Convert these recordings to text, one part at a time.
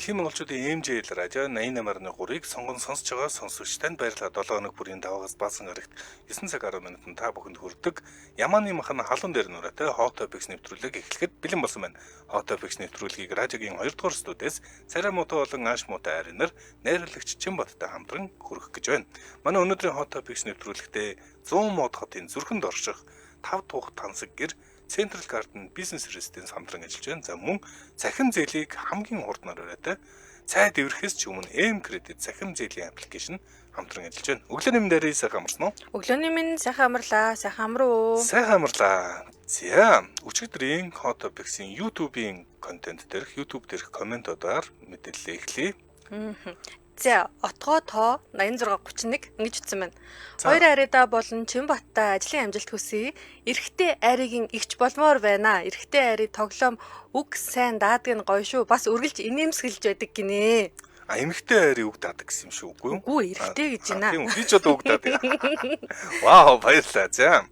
Дэлхийн монголчуудын MJL радио 88.3-ыг сонгон сонсож байгаа сонсогч танд баярлалаа. 7 хоног бүрийн даваагаас баасан гарагт 9 цаг 10 минутанд та бүхэнд хүрдэг Ямааны махан халуун дээр нураатай Hot Topics нэвтрүүлэг эхлэхэд бэлэн болсон байна. Hot Topics нэвтрүүлгийг радиогийн 2 дугаар студиэс царай муутай болон ааш муутай аринаар найруулагч Чинбаттай хамтран хүргэх гэж байна. Манай өнөөдрийн Hot Topics нэвтрүүлэгтээ 100 мод хотын зүрхэнд орших 5 тух тансаг гэр Central Garden Business Residence хамтран ажиллаж байна. За мөн цахим зээлийг хамгийн хурднаар өрөөтэй цай дэврэхээс ч өмнө M Credit цахим зээлийн аппликейшн хамтран ажиллаж байна. Өглөөний мэнд арай сайхан амарсан уу? Өглөөний минь сайхан амарлаа. Сайхан амруу. Сайхан амарлаа. За, өчигдрийн Hot Topics-ийн YouTube-ийн контент дээрх YouTube дээрх комментуудаар мэдээлэл эхлэе. За, отгоо тоо 8631 ингэж утсан байна. Хоёр арида болон Чинбаттай ажлын амжилт хүсье. Эрэгтэй айригийн игч болмоор байна. Эрэгтэй айри тоглоом үг сайн даадаг нь гоё шүү. Бас үргэлж инээмсэглэж байдаг гинэ. А эмэгтэй айри үг даадаг гэсэн юм шүү, үгүй юу? Үгүй, эрэгтэй гэж байна. Тийм үү? Би ч одоо үг даадаг. Вау, баярлалаа. За.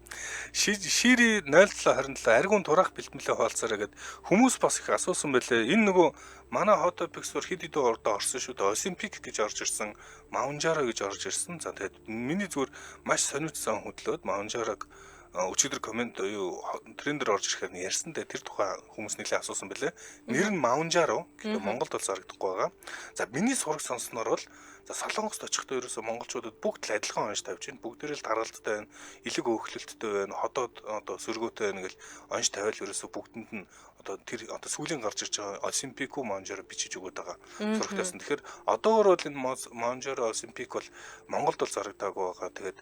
Шири 0727 аргун тураах бэлтгэлээ хоолцоорой гэд хүмүүс бас их асуусан байлээ. Энэ нөгөө манай Hot Topics-оор хэд хэдэн ордоо орсон шүү дээ. Озимпик гэж орж ирсэн, Маунжаро гэж орж ирсэн. За тэгээд миний зүгээр маш сониуцсан хөдлөөд Маунжарог өчигдөр коммент юу трендер орж ирэхээр нь ярьсан дээ. Тэр тухай хүмүүс нэлээд асуусан байлээ. Нэр нь Маунжаро гэдэг Монголд бол зарагдахгүй байгаа. За миний сураг сонсноор бол за Солонгост очихдоо ерөөсөө монголчуудад бүгд л адилхан онш тавьж байна. Бүгдээрээ л таргалттай байна, элэг өөхлөлттэй байна, ходоод одоо сөргөөтэй байна гэл онш тавиал ерөөсөө бүгдэнд нь одоо тэр одоо сүүлийн гарч ирж байгаа Озимпику Маунжаро бичиж өгöd байгаа сурагтайсан. Тэгэхээр одоогор бол энэ Маунжаро Озимпик бол Монголд бол зарагдаагүй байгаа. Тэгээд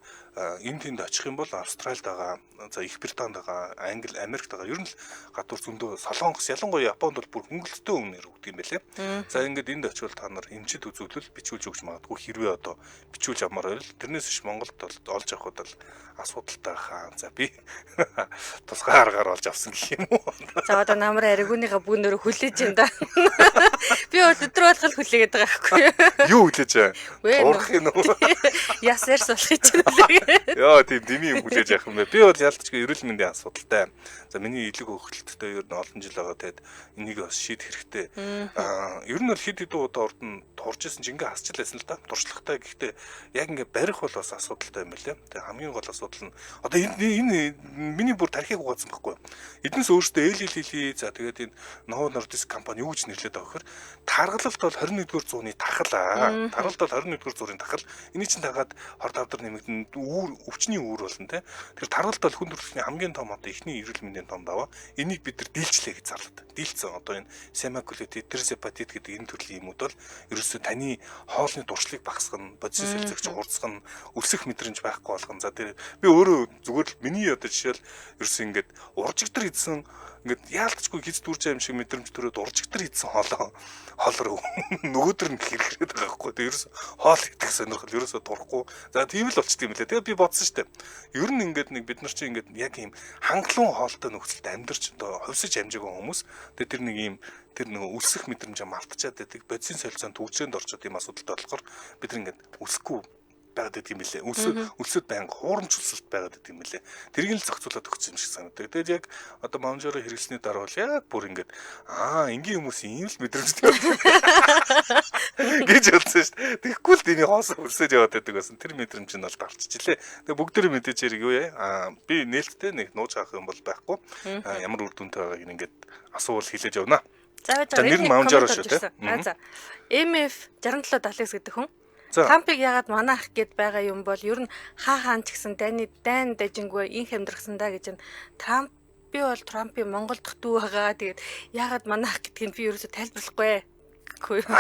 энэ тэнд очих юм бол Австралид байгаа, за Их Британд байгаа, Англи, Америкт байгаа. Ер нь л гадуур зөндөө Солонгос, ялангуяа Японд бол бүр хөнгөлөлттэй өмнөр өгдөг юм байлээ. За ингээд энд очивол та нар эмчит үзүүлвэл бичүүлж өгч магадгүй хэрвээ одоо бичүүлж авмаар байвал тэрнээс биш Монголд бол олж авахд бол асуудалтай хаа. За би тусгай аргаар олж авсан гэх юм уу. За одоо намар аригууныхаа бүүнөрөө хүлээж юм да. Би бол өдөр болгол хүлээгээд байгаа байхгүй юу? Юу хүлээж аа? Урах юм уу? Яс ярьс болох чинь үлээ. Йоо тийм дими юм хүлээж явах юм бэ. Би бол ялтчгүй эрүүл мэндийн асуудалтай. За миний элэг хөгөлттэй ер нь олон жил байгаа. Тэгэд энийг бас шийдэх хэрэгтэй. Аа ер нь бол хэд хэдэн удаа урд нь турж исэн чинь ингээ хасч л байсан л да. Туршлагатай гэхдээ яг ингээ барих бол бас асуудалтай юм байлээ. Тэгээ хамгийн гол асуудал нь одоо энэ миний бүр тархийг угаасан байхгүй юу? Эднээс өөртөө ээлэлээ. За тэгээд энэ Novo Nordisk компани юу гэж нэрлэдэг байгаа гэхээр таргалалт бол 21-р зууны тахал аа. Таргалалт бол 21-р зууны тахал. Эний чинь дагаад хор давдар нэмэгдэн үүр өвчний үүр болно те. Тэгэхээр таргалалт бол хүн төрөлхтний хамгийн том одоо эхний эрүүл мэндийн том даваа. Энийг бид нар дийлчлээ гэж зарлаад. Дийлцэн одоо энэ семаглутид, терзепатит гэдэг энэ төрлийн юмуд бол ерөөсөө таны хоолны дуршлыг багасгана, бодисын солилцогч хурцгана, өлсөх мэдрэмж байхгүй болгоно. За тэр би өөрөө зүгээр л миний одоо жишээл ерөөсөө ингээд уржигдар идсэн ингээд яалтчгүй хиз дүрж юм шиг мэдрэмж төрөөд уржигдар идсэн хоолоо хоолоор нөгөөдөр нь хэрэгрээд байгаа байхгүй. Тэр ерөөсөө хоол идэх сонирхол ерөөсөө турахгүй. За тийм л болчтой юм лээ. Тэгээ би бодсон шүү дээ. Ер нь ингээд нэг бид нар чинь ингээд яг ийм хангалуун хоолтой нөхцөлд амьдарч одоо хувьсаж амжаагүй хүмүүс. Тэгээ тэр нэг ийм тэр нөгөө өлсөх мэдрэмжээ мартчихад байдаг. Бодисын солилцоонд төвчрээнд орчод ийм асуудалтай болохоор бид нар ингээд өлсөхгүй байгаад байдаг юм билээ. Өлсөд байнга хуурамч өлсөлт байгаад байдаг юм билээ. Тэрийг л зохицуулаад өгсөн юм шиг санагдав. Тэгээд яг одоо Маунжаро хэрэглэсний дараа бол яг бүр ингээд аа энгийн хүмүүс ийм л мэдрэмжтэй гэж бодсон шүү дээ. Тэгэхгүй л тэний хоосоо өлсөж яваад байдаг байсан. Тэр мэдрэмж нь бол дарччихлээ. Тэгээд бүгдээрээ мэдээж хэрэг юу яа. Аа би нээлттэй нэг нууж авах юм бол байхгүй. Ямар үр дүнтэй байгааг ингээд асуувал хэлээж явна. За нэр нь Маунжаро шүү дээ. За MF 6779 гэдэг хүн. Трампыг яагаад манай ах гэд байгаа юм бол ер нь хаа хаан ч гэсэн дайны дайн дажингүй инх амьдрахсан да гэж нь Трамп би бол Трампын Монгол дахь дүү байгаа. Тэгээд яагаад манай ах гэдгийг би ерөөсөө тайлбарлахгүй гэхгүй юу.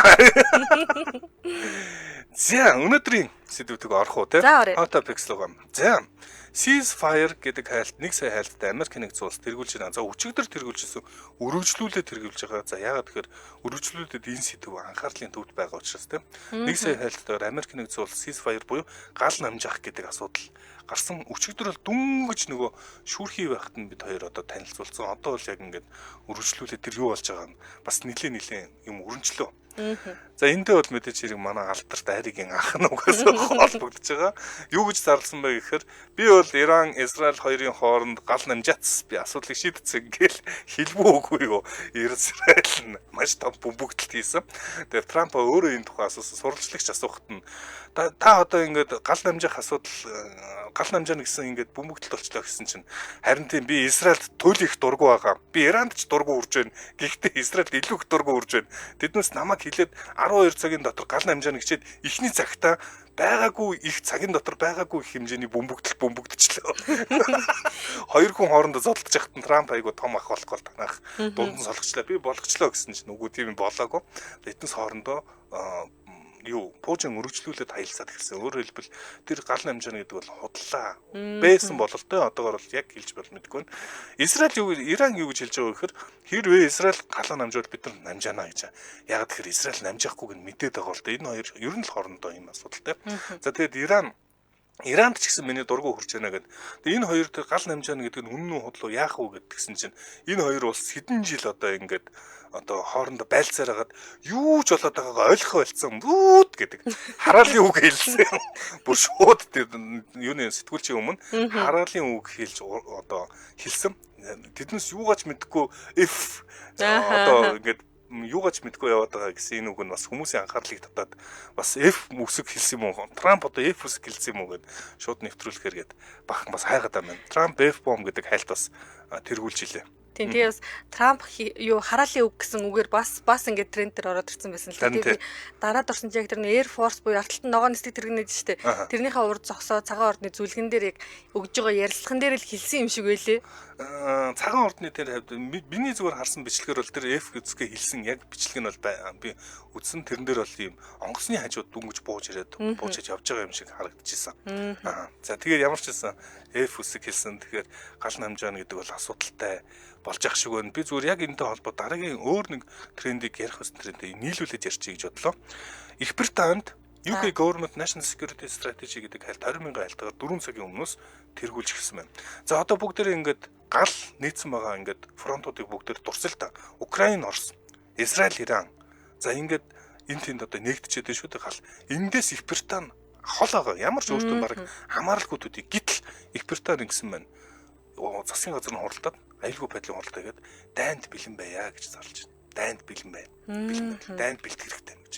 За өнөөдрийн сэдвүүдийг орох уу те? Hot Topics руу. За Ceasefire гэдэг хайлт 1 сая хайлттай Америк нэгдсэн улс тэргүүлж байна. За өчигдөр тэргүүлжсэн, өргөжлүүлээд тэргүүлж байгаа. За яагаад тэгэхээр өргөжлүүлээд энэ сэдв анхаарлын төвд байгаа учраас тийм. 1 сая хайлттайгаар Америк нэгдсэн улс Ceasefire буюу гал намжаах гэдэг асуудал гарсан. Өчигдөр бол дүнгэж нөгөө шүүрхий байхад нь бид хоёр одоо танилцуулсан. Одоо бол яг ингээд өргөжлүүлээд тэр юу болж байгаа нь бас нилээ юм өрнчлөө. За эндээ бол мэдээж хэрэг манай алдарт Айригийн ах нь угаасаа холбогдож байгаа. Юу гэж зарласан бэ гэхээр би бол Иран, Израиль хоёрын хооронд гал намжаац би асуудлыг шийдсэн гэл хэлбүү үгүй юу. Израиль нь маш том бөмбөгдөлт хийсэн. Тэгээд Трамп өөрөө энэ тухай асуусан сурвалжлагч асуухад нь та одоо ингээд гал намжаах асуудал гал намжаана гэсэн ингээд бөмбөгдөлт болчлоо гэсэн чинь харин тийм би Израильд төл их дургу байгаа. Би Иранд ч дургу үрж байна. Гэхдээ Израильд илүү их дургу үрж байна. Тэднээс намайг хэлээд 12 цагийн дотор гал намжаана гэчээд эхний цагтаа байгаагүй их цагийн дотор байгаагүй их хэмжээний бөмбөгдөл бөмбөгдчихлөө. Хоёр хүн хоорондоо зодолдож яхад нь Трамп айгу том ах болох гол танах дунд нь солгочлаа. Би болгочлоо гэсэн чинь үгүй тийм болоогүй. Тэднээс хоорондоо юу пуужин өргөжлүүлээд хаялцаад эхэлсэн. Өөрөөр хэлбэл тэр гал намжаана гэдэг бол худлаа байсан бололтой. Одоогор бол яг хэлж бол мэдэхгүй байна. Израиль юу Иран юу гэж хэлж байгаа вэ гэхээр хэрвээ Израиль галаа намжвал бид нар намжаана гэж. Яг тэгэхээр Израиль намжаахгүйг нь мэдээд байгаа бол энэ хоёр ер нь л хоорондоо юм асуудалтай. За тэгээд Иранд ч гэсэн миний дургу хурж байна гэд. Тэгээ энэ хоёр тэр гал намжаана гэдэг нь үнэн үү худлаа яах вэ гэдгсэн чинь энэ хоёр улс хэдэн жил одоо ингээд одоо хоорондоо байлцаар хагаад юу ч болоод байгаагаа ойлгох болсон бүүд гэдэг. Хараалын үг хэлсэн. Бүр шууд тэр юуны сэтгүүлчийн өмнө хараалын үг хэлж одоо хэлсэн. Тэднээс юугаач мэдэхгүй if одоо ингээд юугаач мэдгүй яваад байгаа гэсэн энэ үг нь бас хүмүүсийн анхаарлыг татаад бас F үсэг хэлсэн юм уу? Трамп одоо F үсэг хэлсэн юм уу гэд шууд нэвтрүүлэхээр гээд бахан бас хайгаад байгаа юм. Трамп F bomb гэдэг хайлт бас тэргүүлж илээ. Тийм тэгээ бас Трамп юу хараалын үг гэсэн үгээр бас ингээд тренд дээр ороод ирсэн байсан л дээ. Тэгээ дараад орсон чинь яг тэр Air Force буюу арталт ногоон нисдэг тэрэг нэж штэ. Тэрнийхээ урд зогсоо цагаан ордны зүлгэн дээр яг өгж байгаа ярилцлаган дээр л хэлсэн юм шиг байлээ. Цагаан ордны тэр хавьд миний зүгээр харсан бичлэгээр бол тэр F гэзгээ хэлсэн яг бичлэг нь бол би үзсэн тэрэн дээр бол ийм онгоцны хажууд дүнгэж бууж ирээд бууж явж байгаа юм шиг харагдчихсан. За тэгээд ямар ч байсан F үсэг хэлсэн. Тэгэхээр гал намжаана гэдэг бол асуудалтай болж ах шиг байна. Би зүгээр яг энэтэй холбоо дараагийн өөр нэг трендийг ярих гэсэн трендийг нийлүүлээд ярьчих гэж бодлоо. Их Британд UK Government National Security Strategy гэдэг хайлт 20 мянган хайлтгаар 4 цагийн өмнөөс тэргүүлж эхэлсэн байна. За одоо бүгдээрээ ингээд гал нийцсэн байгаа ингээд фронтуудыг бүгдээр дурсал та. Украин, Орос, Израиль, Иран. За ингээд энэ тэнд одоо нэгдчихэд шүү дээ гал. Эндээс Их Британи хол байгаа. Ямар ч өөртөө бараг хамааралгүй төдий. Гэтэл Их Британи ингэсэн байна. Засгийн газар нь хуралдаад аюулгүй байдлын хуралдаа гээд дайнд бэлэн байя гэж зарлж байна. Дайнд бэлэн байна. Бэлэн байна. Дайнд бэлтгэх хэрэгтэй гэж.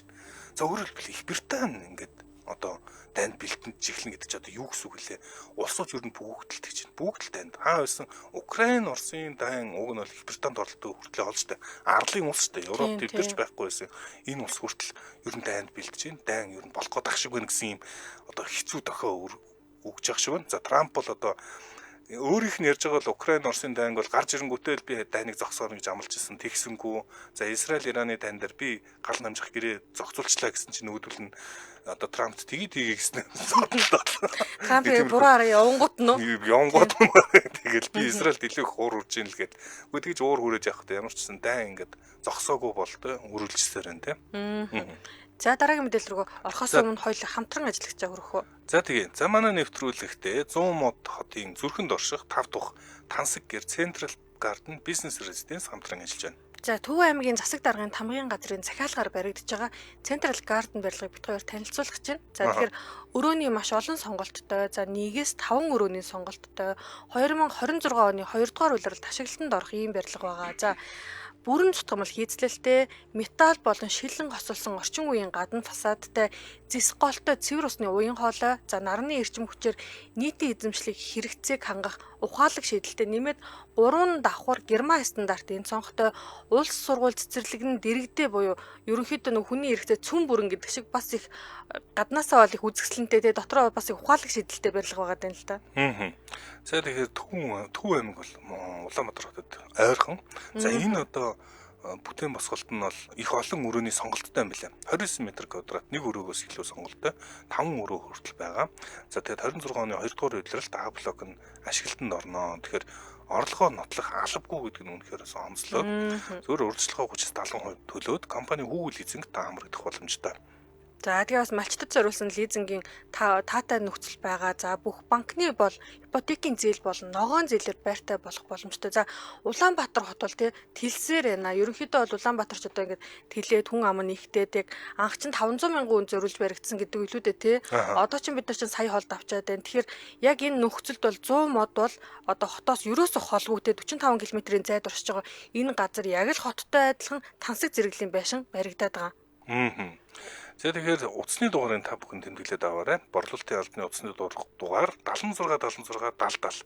За өөрөөр хэлбэл Их Британи ингээд одоо дайнд бэлтэнж эхлэнэ гэдэг чи одоо юу гэсэн үг лээ? Улсууд ер нь бүгдэлт гэж байна. Бүгд л дайнд. Хаа байсан Украин, Оросын дайн уг нь бол Их Британд оролтоо хүртлээ олж та. Арлын улс шүү дээ. Европ тэвдэрч байхгүй байсан. Энэ улс хүртэл ер нь дайнд бэлтэж байна. Дайн ер нь болох гээд ах шиг байна гэсэн юм одоо хэцүү дохио өгж ах шиг байна. За Трамп бол одоо өөрийнх нь ярьж байгаа бол Украин, Оросын дайнг бол гарч ирэнгүүтээ л би дайныг зогсооно гэж амлаж ирсэн. Тэгсэнгүү. За Израиль, Ираны дайн дээр би гал намжих гэрээ зохицуулчлаа гэсэн чинь нөгөөдөл нь одоо Трампт тгий тгий гэсэн зодлоо. Трамп буруу араа явангууд нь үү? Явангууд нь. Тэгэл би Израильд илүү их уур үрж ийн л гээд. Үгүй тэгж уур хүрээж явах хэрэгтэй. Ямар ч гэсэн дайн ингээд зогсоогүй болтой үргэлжлсээр байна те. За дараагийн мэдээлэл рүү орохоос өмнө хоёул хамтран ажиллагчаа хүрэх үү? За тэгээ. За манай нэвтрүүлэгтээ 100 мод хотын зүрхэнд орших 5 дахь тансаг гэр Central Garden Business Residence хамтран ажиллаж байна. За Төв аймгийн засаг даргын тамгын газрын захиалгаар баригдаж байгаа Central Garden барилгыг бит хоёр танилцуулах гэж байна. За тэгэхээр өрөөний маш олон сонголттой, за 1-ээс 5 өрөөний сонголттой 2026 оны 2 дугаар улиралд ашиглалтанд орох ийм барилга байгаа. За бүрэн цутгамал хийцлэлтэй, металл болон шилэн хосолсон орчин үеийн гадна фасадтай, зэс голтой цэвэр усны уян хоолой, за нарны эрчим хүчээр нийтийн эзэмшлийг хэрэгцээг хангах ухаалаг шийдэлтэй нэмээд 3 давхар герман стандартын цонхтой улс сургууль цэцэрлэг нь дэрэгдээ буюу ерөнхийдөө нөх хүний хэрэгцээ цөм бүрэн гэдэг шиг бас их гаднаасаа бол их үзэсгэлэнтэй те дотроо бас их ухаалаг шийдэлтэй барилга байгаа юм л та. За тэгэхээр Төв аймаг бол Улаанбаатар хотод ойрхон. За энэ одоо бүтээн босголт нь бол их олон өрөөний сонголттой юм билээ. 29 м квадрат нэг өрөөгөөс илүү сонголттой 5 өрөө хүртэл байгаа. За тэгээд 26 оны 2 дугаар улиралд А блок нь ашиглалтанд орно. Тэгэхээр орлогоо нотлох албагүй гэдэг нь үнэхээр бас онцлог. Зөвхөн урьдчилгаа 30-70% төлөөд компани хүүгэл лизинг та хамрагдах боломжтой. За тэгээ бас малчтад зориулсан лизингийн таатай нөхцөл байгаа. За бүх банкны бол ипотекийн зээл болон ногоон зээлээр байртай болох боломжтой. За Улаанбаатар хот бол тий тэлсээр байна. Ерөнхийдөө бол Улаанбаатар ч одоо ингээд тэлээд хүн ам нь ихтэй яг анх чинь 500 мянган хүн зориулж баригдсан гэдэг илүүдээ тий. Одоо чинь бид нар чинь сая холд авчаад байна. Тэгэхээр яг энэ нөхцөлд бол 100 мод бол одоо хотоос ерөөсөө холгүй тий 45 км-ийн зайд оршиж байгаа энэ газар яг л хоттой адилхан тансаг зэрэглэлийн байшин баригдаад байгаа. За тэгэхээр утасны дугаарыг та бүхэн тэмдэглээд аваарай. Борлуулалтын албаны утасны дугаар 76 76 70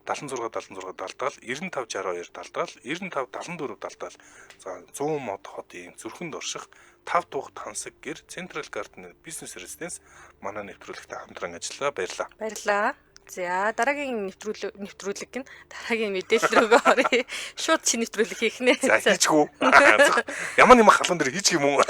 70 76 76 70 95 62 70 95 74 70. За 100 мод хотын зүрхэнд орших 5 дух тансаг гэр Central Garden Business Residence манай нэвтрүүлэгтэй хамтран ажиллаа. Баярлалаа. Баярлалаа. За дараагийн нэвтрүүлэг гин дараагийн мэдээлэл рүүгээ оръё. Шууд чи нэвтрүүлэг хийх нэ. За хийчихв. Ямар нэг халуун дээр хийчих юм уу?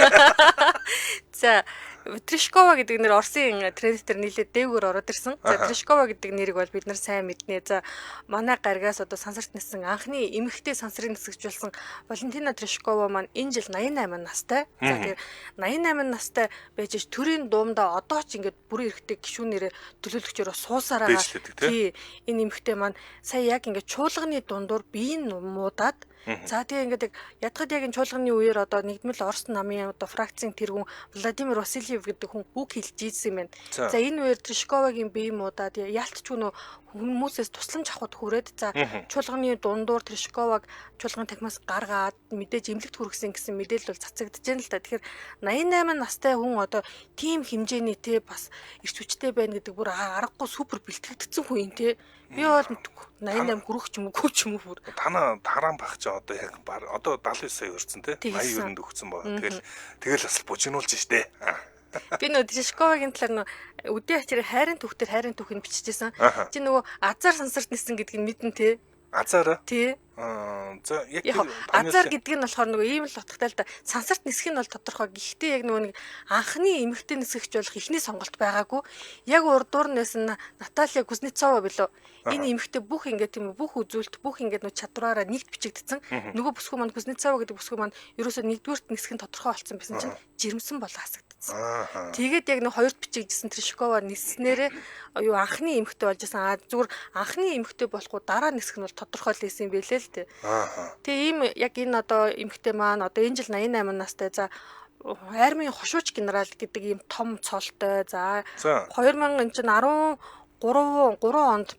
За Трешкова гэдэг нэр Оросын тренд дээр нийлээд дээгүүр ороод ирсэн. За Трешкова гэдэг нэрийг бол бид нар сайн мэднэ. За манай гаригаас одоо сансарт нисэн анхны эмэгтэй сансрын нисгэж болсон Валентина Трешкова маань энэ жил 88 настай. За тэгэхээр 88 настай байж ич төрийн дуумдаа одоо ч ингээд бүрэн эрхтэй гишүүнээрээ төлөөлөгчөөрөө суусараа. Тий, энэ эмэгтэй маань сая яг ингээд чуулганы дундуур биеийн муудаад. За тэгээ ингээд ядахад яг энэ чуулганы үеэр одоо нэгдмэл Орос намын одоо фракцийн тэргүүн Владимир Васильев гэдэг хүн үг хэлж ийсэн юм байна. За энэ үеэр Трешковагийн бие муудаад яалтч нөө хүмүүсээс тусламж авахд хүрээд за чуулганы дундуур Трешковаг чуулганы танхимаас гаргаад мэдээж эмнэлэгт хүргэсэн гэсэн мэдээлэл бол цацагдж байна л да. Тэгэхээр 88 настай хүн одоо тийм хэмжээний те бас эрч хүчтэй байна гэдэг бүр аргагүй супер бэлтгэгдсэн хүн юм те. Би бол мэдгүй 88 хүрэх ч юм уу ч юм уу бүр. Танаа таран бах чи одоо яг одоо 79 сая өрцөн те 80 90-нд өгсөн байгаа. Тэгэл бас бужигнуулж штэ. Би нөө Трешковагийн талаар нөө үдээ ачаар хайрын түүхтэр хайрын түүхийг биччихсэн. Чи нөгөө азар сансарт нисэн гэдгийг мэднэ те. Азаараа? Тий. За яг азар гэдэг нь болохоор нөгөө ийм л утгатай л да. Сансарт нисэх нь бол тодорхой. Гэхдээ яг нөгөө нэг анхны эмэгтэй нисгэгч болох эхний сонголт байгаагүй. Яг урдуур нэсэн Наталья Кузнецова билүү. Энэ эмэгтэй бүх ингээд тийм бүх үзүүлэлт бүх ингээд нөгөө чадвараараа нэгт бичигдсэн. Нөгөө бүсгүй маань Кузнецова гэдэг бүсгүй маань ерөөсөө нэгдүгüрт нисэх нь тодорхой болсон байсан чинь жирэмсэн болоо хасагдсан. Тэгээд яг нөгөө хоёрт бичигдсэн Трешкова ниснээрээ юу анхны эмэгтэй болж исэн. А зүгээр анхны эмэгтэй болохгүй дараа нисэх нь бол тодорхой л байсан юм билээ л. Тэгээ ийм яг энэ одоо эмэгтэй маань одоо энэ жил 88 настай. За армийн хошууч генерал гэдэг ийм том цолтой. За 2013 онд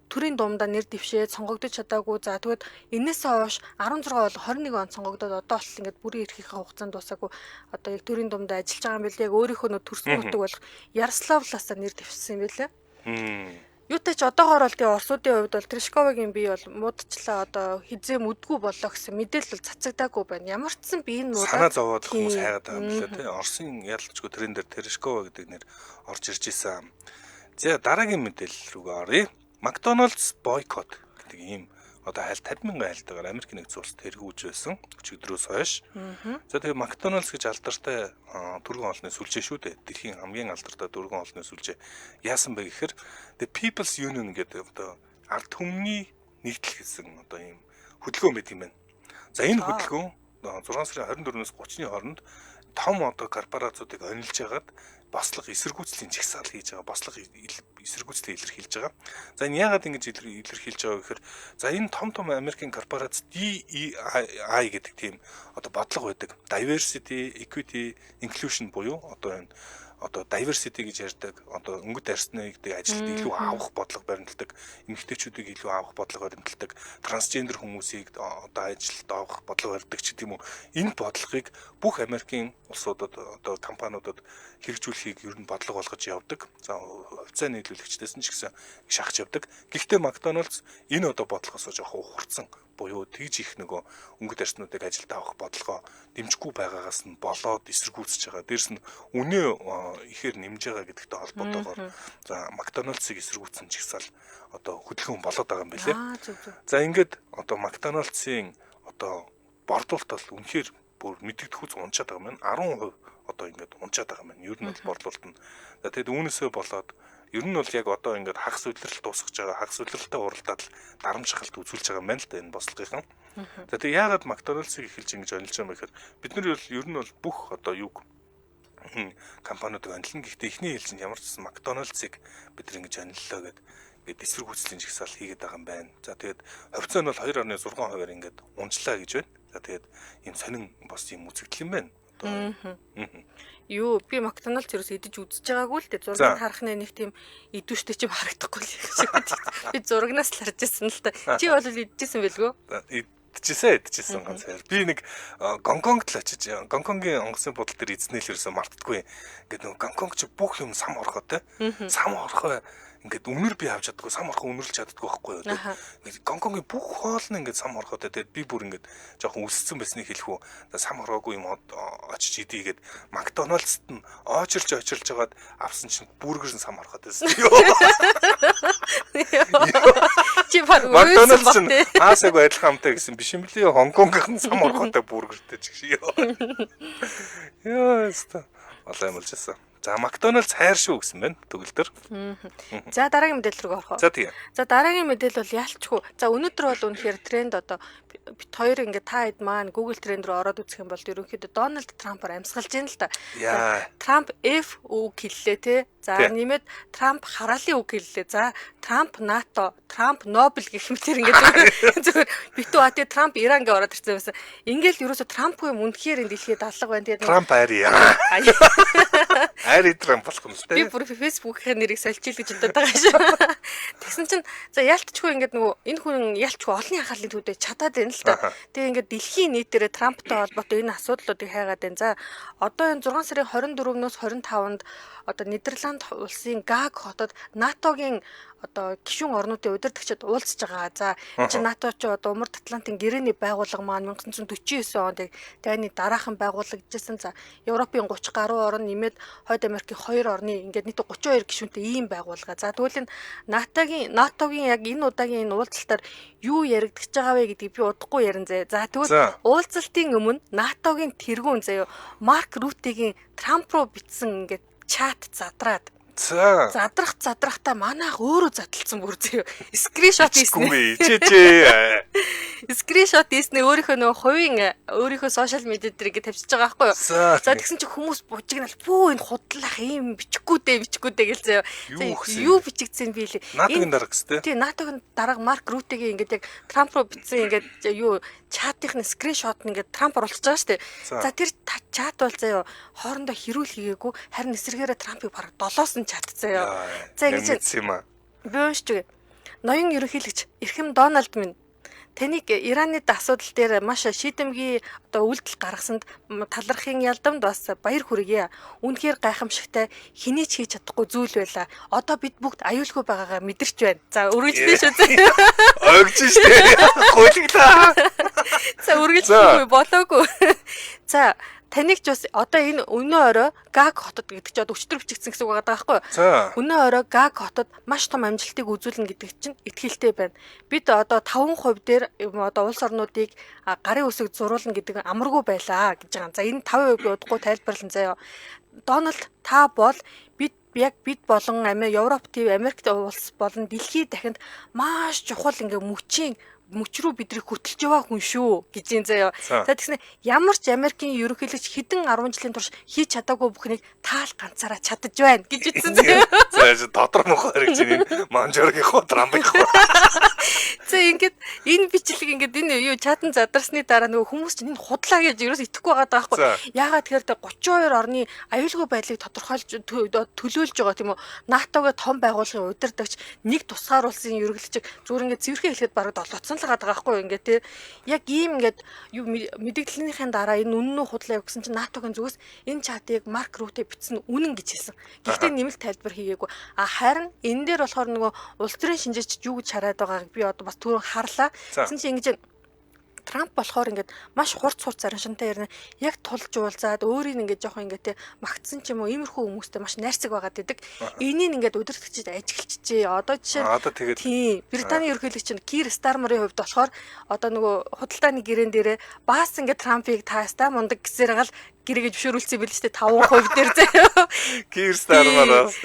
төрийн дуумдаа нэр дэвшээд сонгогдож чадаагүй. За тэгвэл энээсээ хойш 16 бол 21 онд сонгогдоод одоо болтол ингээд бүрийн эрхийнхээ хугацаанд дуусаагүй одоо яг төрийн дуумдаа ажиллаж байгаа юм билээ. Яг өөрийнхөө нөө төрсөн нутаг болох Ярославлаасаа нэр дэвшсэн юм билээ. Юутай ч одоогоор бол тэгээ Оросуудын хувьд бол Трешковагийн бие бол муудчлаа одоо хизээ мүдгүй боллоо гэсэн мэдээлэл бол цацагдаагүй байна. Ямар ч сан бие нь муудаад санаа зовоод хүмүүс хайгаад байгаа юм билээ тий. Оросын ялцчгүй трендээр Трешкова гэдэг нэр орж ирж исэн. За дараагийн мэдээлэл рүүгээ оръё. McDonald's бойкот гэдэг ийм одоо хайл 50 мянган хайлтайгаар Америк нэгдсэн улсад тэргүүж байсан өчигдрөөс хойш. За тэгээ McDonald's гэж алдартай түргэн хоолны сүлжээ шүү дээ. Дэлхийн хамгийн алдартай түргэн хоолны сүлжээ яасан бэ гэхээр The People's Union гэдэг одоо ард түмний нэгдэл гэсэн одоо ийм хөдөлгөөн байдаг юм байна. За энэ хөдөлгөөн 6 сарын 24-өөс 30-ны хооронд том одоо корпорациудыг онилж хагаад бослого эсэргүүцлийн жагсаал хийж байгаа, бослого эсэргүүцлийг илэрхийлж байгаа. За энэ яагаад ингэж илэрхийлж байгаа гэхээр за энэ том том Америкийн корпорац DEI гэдэг тийм одоо бодлого байдаг. Diversity, Equity, Inclusion буюу одоо энэ одоо diversity гэж ярьдаг, одоо өнгөт арьсны гэдэг ажилд илүү авах бодлого баримталдаг, эмэгтэйчүүдийг илүү авах бодлого баримталдаг, трансгендер хүмүүсийг одоо ажилд авах бодлого барьдаг ч гэдэг юм уу. Энэ бодлогыг бүх Америкийн улсуудад одоо компаниудад хэрэгжүүлэхийг ер нь бодлого болгож явдаг. За хувьцаа нийлүүлэгчдээс нь ч гэсэн шахаж явдаг. Гэхдээ McDonald's энэ одоо бодлогоос жоохон ухарсан буюу тэгж их нөгөө өнгөт арьснуудыг ажилд авах бодлогоо дэмжихгүй байгаагаас нь болоод эсэргүүцэж байгаа. Дээрс нь үнэ ихээр нэмж байгаа гэдэгтэй холбоотойгоор за McDonald's-ыг эсэргүүцсэн жагсаал одоо хөдөлгөөн болоод байгаа юм билээ. За ингээд одоо McDonald's-ийн одоо борлуулалт бол үнэхээр бүр мэдэгдэхүүц унчаад байгаа юм байна. 10% одоо ингээд унчаад байгаа юм байна. Ер нь бол борлуулалт нь. За тэгэд үүнээсээ болоод ер нь бол яг одоо ингээд хагас үлрэлт дуусгаж байгаа, хагас үлрэлтэд уралдаад л дарамт шахалт үзүүлж байгаа юм байна л да энэ бослогынхан. За тэгээ яагаад McDonald's-ыг эхэлж ингэж онилж байгаа юм бэ гэхээр бид нар ер нь бол бүх одоо юг компаниудыг онилно. Гэхдээ эхний ээлжинд ямар ч гэсэн McDonald's-ыг бид нар ингэж ониллоо гэд ингээд эсрэг үүслийн жагсаал хийгээд байгаа юм байна. За тэгээд хувьцаа нь бол 2.6%-аар ингээд унжлаа гэж байна. За тэгээд ийм сонин бас ийм үзэгдэл юм байна. Одоо юу би McDonald's ерөөс идэж үзэж байгаагүй л дээ. Зургийг харах нэг тийм идэвхтэй ч юм харагдахгүй л юм шиг. Би зурагнаас л харж ирсэн л та. Чи бол идчихсэн байлгүй? Идчихсэн ганц хоёр. Би нэг Гонконгт л очиж Гонконгийн онгоцны буудал дээр эзнээ л ерөөсөө мартдаггүй. Ингээд нөгөө Гонконг чи бүх юм сам орхоо те. Сам орхоо ингээд үнэр би авч чаддаггүй, сам орхоо үнэрлж чаддаггүй байхгүй юу. Тэгээд Гонконгийн бүх хоол нь ингээд сам орхоотой. Тэгээд би бүр ингээд жоохон өссөн байсныг хэлэх үү. Сам орхоогүй юм очиж идэ гээд McDonald's-т нь очирч жагаад авсан чинь бургер нь сам орхоод байсан. Чи баг McDonald's чинь хаасаагүй адилхан амтай гэсэн биш юм лээ. Хонконгийнх нь сам орхоотой бургертэй ч гэж. Яа, өстө. Олон юм болж байсан. За McDonald's хайр шүү гэсэн байна төгөлдөр. За дараагийн мэдээлэл рүү орох уу? За тийм. За дараагийн мэдээлэл бол ялчгүй. За өнөөдөр бол үнэхээр тренд одоо бит хоёр ингээд та хэд маань Google тренд рүү ороод үзэх юм бол ерөнхийдөө Дональд Трампаар амьсгалж байна л да. Трамп F үг хэллээ те. За нэмээд Трамп хараалын үг хэллээ. За Трамп НАТО, Трамп Нобель гэх мэтэр ингээд зөвхөн битүү а тий Трамп Иран гэж ороод ирсэн байсан. Ингээл ерөөсө Трампгүй юм үнэхээр энэ дэлхийд алга байна. Тэгээд Трамп Ари. Ари Трамп болох юм л те. Би бүр Facebook-ийн нэрийг сольчихъя гэж бодоод байгаа шүү. Тэгсэн чинь за ялтчгүй ингээд нөгөө энэ хүн ялчгүй олонний анхаарлын төвдөө чадаад байна л та. Тэгээ ингээд дэлхийн нийтээрээ Трамптай холбоотой энэ асуудлуудыг хайгаад байна. За одоо энэ 6 сарын 24-нөөс 25-нд одоо Нидерланд улсын Гаг хотод НАТОгийн одоо гишүүн орнуудын удирдагчид уулзж байгаа. За чи НАТО ч одоо Умард Атлантын гэрээний байгууллага маань 1949 онд яг дайны дараахан байгуулагдчихсан. За Европын 30 гаруй орн нэмээд Хойд Америкийн 2 орны ингээд нийт 32 гишүүнтэй ийм байгууллага. За тэгвэл энэ НАТОгийн яг энэ удаагийн энэ уулзалтаар юу яригдчихж байгаа вэ гэдгийг би удахгүй ярин зэ. За тэгвэл уулзалтын өмнө НАТОгийн тэргүүн заяа Марк Рютегийн Трамп руу бичсэн ингээд чат задраад За. Задрахтаа манайх өөрөө задлцсан бүр зөө. Скриншот хийсэн. Чи. Скриншот хийснэ өөрийнхөө нөгөө хувийн өөрийнхөө сошиал медиа дээр ингэ тавьчихж байгаа байхгүй юу? За тэгсэн чинь хүмүүс бужигнал пүү энэ худлах ийм бичихгүй дээ гэл зөө. Юу бичигдсэн би лээ. НАТОгийн дарга гэстэй. Тий, НАТОгийн дарга Марк Рютегийн ингээд яг Трамп руу бичсэн ингээд юу чатынх нь скриншот нь ингээд Трамп оруулчихж байгаа шүү дээ. За тэр чат бол заяа хоорондоо хэрүүл хийгээгүй харин эсрэгээрээ Трампыг бараг долоос нь чат заяа. За ингэж би уншиж өгье. Ноён ерөнхийлөгч Эрхэм Дональд минь таныг Ираны асуудал дээр маш шийдэмгий одоо үйлдэл гаргасанд талархын ялдамд бас баяр хүргье. Үнэхээр гайхамшигтай хэний ч хийж чадахгүй зүйл байлаа. Одоо бид бүгд аюулгүй байгаагаа мэдэрч байна. За үргэлжлэе шүү. Огж штэ. Гуйлглаа. За үргэлжлэхгүй болоогүй. За таныг ч бас одоо энэ өнөө орой Гаг хотод гэдэг чи одоо өчтөр бичигдсэн гэсэн үг байгаа байхгүй юу? Өнөө орой Гаг хотод маш том амжилтыг үзүүлнэ гэдэг чинь итгэлтэй байна. Бид одоо 5% дээр одоо улс орнуудыг гарын үсэг зуруулна гэдэг амаргүй байлаа гэж байгаа. За энэ 5% би удахгүй тайлбарлан заяа. Дональд та бол бид яг бид болон Европ төв Америкт улс болон дэлхийд дахинд маш чухал ингээ мөчийн мөч рүү бидрийг хөтөлж яваа хүн шүү гэж юм заяа. За тэгснэ ямар ч Америкийн ерөнхийлөгч хэдэн 10 жилийн турш хийж чадаагүй бүхнийг таал ганцаараа чадаж байна гэж хэлсэн заяа. За дотор мохоо хэрэг чинь энэ Манжоргийнхоо Трампынхоо. За ингээд энэ бичлэг ингээд энэ юу чатан задарсны дараа нөгөө хүмүүс чинь энэ худлаа гэж ерөөс итгэхгүй байгаа даахгүй. Яагаад тэгэхээр 32 орны аюулгүй байдлыг тодорхойлж төлөөлж байгаа тийм үү? НАТОгийн том байгууллагын удирдагч нэг тусгаар улсын ерөнхийлөгч зүгээр ингээд цэвэрхэн хэлэхэд бараг долооцсон л байгаа байхгүй юу ингээд тий. Яг ийм ингээд юу мэдээллийнхээ дараа энэ үнэн үү худлаа юу гэсэн чинь НАТОгийн зүгээс энэ чатыг Марк Рүтэ бичсэн үнэн гэж хэлсэн. Гэхдээ нэмэлт тайлбар хийгээгүй. А харин энэ дээр болохоор нөгөө улс төрийн шинжээч юу гэж хараад байгааг би одоо бас түрүүн харлаа. Тэгсэн чинь ингэж Трамп болохоор ингээд маш хурц заримшинтай ярина. Яг тулж уулзаад өөрийг ингээд жоохон ингээд те магтсан ч юм уу иймэрхүү хүмүүстэй маш найрсаг байгаад идэг. Энийг ингээд удирдагчид ажиглчихжээ. Одоо жишээ нь тийм Британий ерөнхийлөгч нь Кир Стармерын хувьд болохоор одоо нөгөө худалдааны гэрээн дээрээ бас ингээд Трампыг таастаа мундаг гэсээр гал гэрээгээ зөвшөөрүүлсэн байл шүү дээ 5% дээр заяа. Кир Стармер бас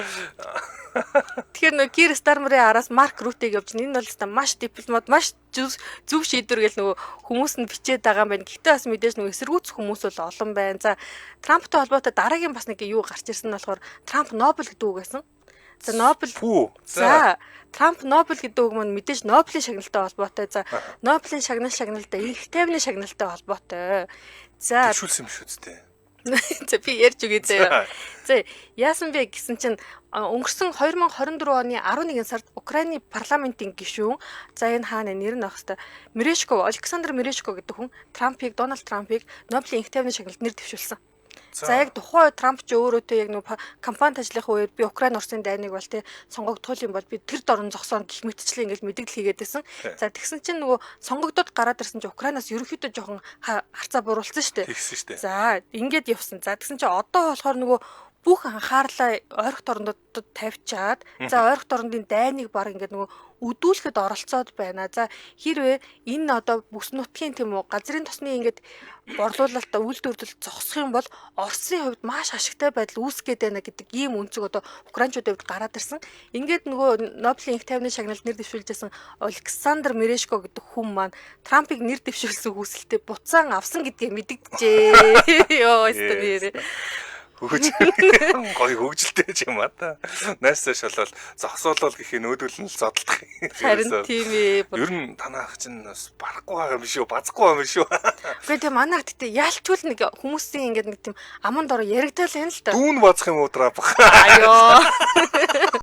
Тэгэхээр нөгөө Кир Стармерын араас Марк Рутег явж байна. Энэ бол өстой маш дипломат, маш зөв шийдвэр гэл нөгөө хүмүүс нь бичээд байгаа юм байна. Гэхдээ бас мэдээж нөгөө эсэргүүцэх хүмүүс бол олон байна. За Трамптай холбоотой дараагийн бас нэг юу гарч ирсэн нь болохоор Трамп Нобель гэдэг үг байсан. За Нобель. За Трамп Нобель гэдэг үг маань мэдээж Нобелийн шагналтай холбоотой. За Нобелийн шагналтай инх тайвны шагналтай холбоотой. За дэвшүүлсэн юм шүү дээ. За би ярьж өгье заяа. За яасан бэ гэсэн чинь өнгөрсөн 2024 оны 11 сард Украины парламентын гишүүн за энэ хаана нэр нь авах хэвээр Мерешко, Александр Мерешко гэдэг хүн Трампыг, Дональд Трампыг Нобелийн инх тайвны шагналд нэр дэвшүүлсэн. За яг тухайн үед Трамп ч өөрөө те яг нөгөө кампанит ажлынхаа үед би Украин Оросын дайныг бол те сонгогдох юм бол би тэр дорн зогсоон гэх мэтчлэн ингээл мэдээлэл хийгээд байсан. За тэгсэн чинь нөгөө сонгогдоод гараад ирсэн чинь Украинаас ерөнхийдөө жоохон харцаа буруулсан шүү дээ. Тэгсэн шүү дээ. За ингээд явсан. За тэгсэн чинь одоо болохоор нөгөө бүх анхаарлаа ойрхот орондод тавьчаад за ойрхот орондын дайныг баг ингээд нөгөө өдүүлэхэд оролцоод байна. За хэрвээ энэ одоо бүс нутгийн тийм үү газрын тосны ингээд борлуулалтаа үйлдвэрлэл зогсох юм бол Оросын хувьд маш ашигтай байдал үүсгэх гээд байна гэдэг ийм өнцөг одоо украинчуудын хувьд гараад ирсэн. Ингээд нөгөө Нобелийн инх тайвны шагналд нэр дэвшүүлжсэн Александр Мерешко гэдэг хүн маань Трампыг нэр дэвшүүлсэн хүсэлтэд буцаан авсан гэдгээ мэдэгджээ. Йоо, өстө нэрээ. Хөгж гоё хөгжилтэй ч юм а та. Найсаа шалал зогсоолол гэх юм өөдөл нь л зодтолдох. Харин тийм ээ. Ер нь танах чинь бас барахгүй байгаа юм шүү, базахгүй байгаа юм шүү. Үгүй тийм манайх гэтээ яалтчул нэг хүмүүсийн ингээд нэг тийм аман дор яригдал юм л та. Дүүн базах юм уу Трамп. Аюо.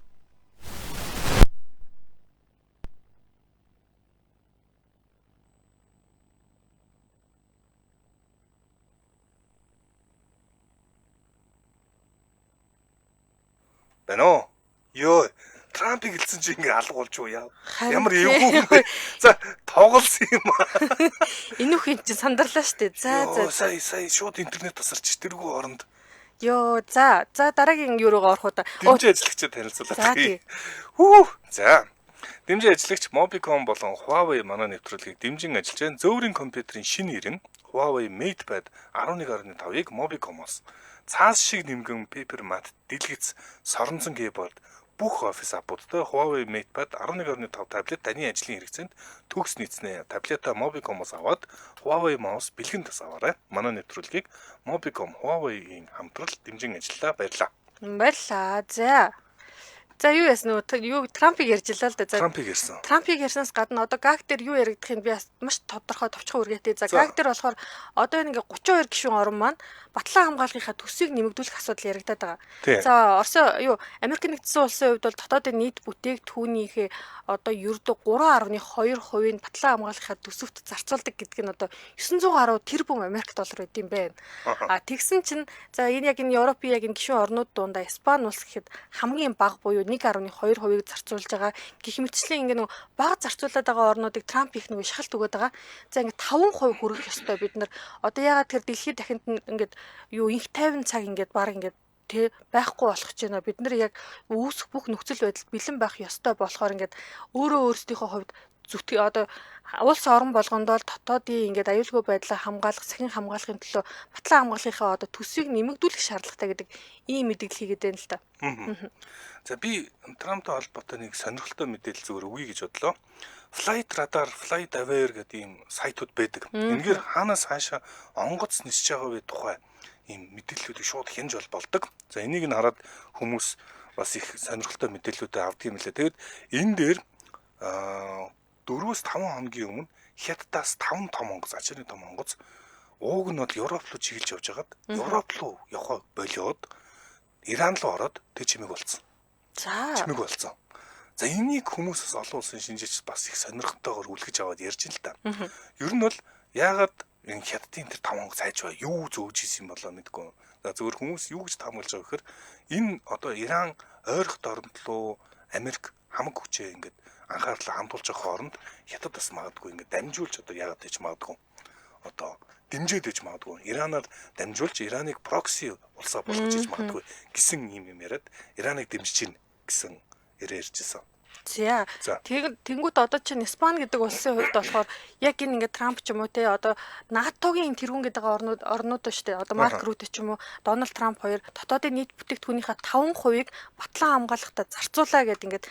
Байна уу? Йоо, Трампыг хэлсэн чи ингээ алга болж уу яа? Ямар эвгүй юм бэ? За, тоглосон юм аа. Энэ үхэн чи сандарлаа штэ. За за. Сая шууд интернет тасарч тэргүй оронд. Йоо, за дараагийн юу руугаа орох уу та? Дэмжин ажиллагчид танилцуулаад. Хүү. За. Дэмжин ажиллагч Mobicom болон Huawei манай нэвтрүүлгийг дэмжин ажиллаж байна. Зөөврийн компьютерийн шинэ ирэн Huawei MatePad 11.5-ыг Mobicom-оос цаас шиг нэмгэн paper mat дэлгэц соронзон keyboard бүх офис аппуудтай Huawei MatePad 11.5 таблет таны ажлын хэрэгцээнд төгс нийцнэ. Таблетаа Mobicom-оос аваад Huawei mouse бэлгэн тас аваарай. Манай нэвтрүүлгийг Mobicom Huawei-ийн хамтрал дэмжин ажиллалаа. Баярлалаа. Баярлалаа. За. За юу яасан нөө юу Трампыг ярьж илаа л да. За Трампыг ярьсан. Трампыг ярьснаас гадна одоо ГАГ дээр юу яригдах юм би бас маш тодорхой товчхон үргээтэй. За ГАГ дээр болохоор одоо энэ ингээ 32 гишүүн орн маань батлан хамгааллынхаа төсвийг нэмэгдүүлэх асуудал яригдаад байгаа. За Орос юу Америк нэгдсэн улсын хувьд бол дотоодын нийт бүтээгдэхүүнийхээ одоо ердөө 3.2% нь батлан хамгааллынхаа төсөвт зарцуулдаг гэдэг нь одоо 900 гаруй тэрбум Америк доллар байд юм байна. А тэгсэн чинь за энэ яг энэ Европын яг энэ гишүүн орнууд дундаа Испани улс гэхэд хамгийн бага буюу 1.2%-ийг зарцуулж байгаа. Гэх мэтчлэн ингээ нөгөө бага зарцуулаад байгаа орнуудыг Трамп их нөгөө шахалт өгöd байгаа. За ингээ 5% хүргэх ёстой бид нар. Одоо ягаад тэр дэлхийд дахинд ингээд юу инх 50 цаг ингээд баг ингээд тэ байхгүй болох гэж байна. Бид нар яг үүсэх бүх нөхцөл байдалд бэлэн байх ёстой болохоор ингээд өөрөө өөрсдийнхөө хувьд зүтгэх одоо улс орон болгондоо л дотоодын ингээд аюулгүй байдлаа хамгаалах, сахин хамгаалахын төлөө батлан хамгааллынхаа одоо төсвийг нэмэгдүүлэх шаардлагатай гэдэг ийм мэдээлэл хийгээд байна л та. За би Трамптай холбоотой нэг сонирхолтой мэдээлэл зүгээр өгье гэж бодлоо. Flight Radar, Flight Aware гэдэг ийм сайтууд байдаг. Энэгээр хаанаас хаашаа онгоц нисэж байгаа вэ тухай ийм мэдээллүүдийг шууд хянаж болдог. За энийг нь хараад хүмүүс бас их сонирхолтой мэдээллүүдээ авдаг юм лээ. Тэгэд энэ дээр 4-5 хоногийн өмнө Хятадаас 5 том онгоц, ачааны том онгоц ууг нь бол Европ руу чиглэж явж хагаад Европ руу явхаа болиод Иран руу ороод тэг чимээг болцсон. За. Чимээг болцсон. За энийг хүмүүсээс олон улсын шинжээч бас их сонирхолтойгоор үлгэж аваад ярьж ин л та. Ер нь бол яагаад энэ Хятадын тэр 5 онгоц хайж бай юу зөөж исэн юм болоо мэдгүй. За зөвхөн хүмүүс юу гэж таамаглаж байгаа гэхээр энэ одоо Иран ойрхот оронд руу Америк хамаг хүчээ ингээд анхаарлаа хандуулж байгаа хооронд Хятад бас магадгүй ингээд дамжуулж одоо яагаад гэж магадгүй одоо дэмжиж иж магадгүй Иранаар дамжуулж Ираныг прокси улсаа болгож иж магадгүй гэсэн юм яриад Ираныг дэмжиж гин гэсэн яриа ярьжсэн. За. Тэнгүүт одоо чинь Испани гэдэг улсын хувьд болохоор яг энэ ингээд Трамп ч юм уу те одоо НАТОгийн тэргүүн гэдэг орнууд шүү дээ. Одоо Марк Рүтэ ч юм уу Дональд Трамп хоёр дотоодын нийт бүтээгдэхүүнийхээ 5%-ыг батлан хамгаалахдаа зарцуулаа гэдэг ингээд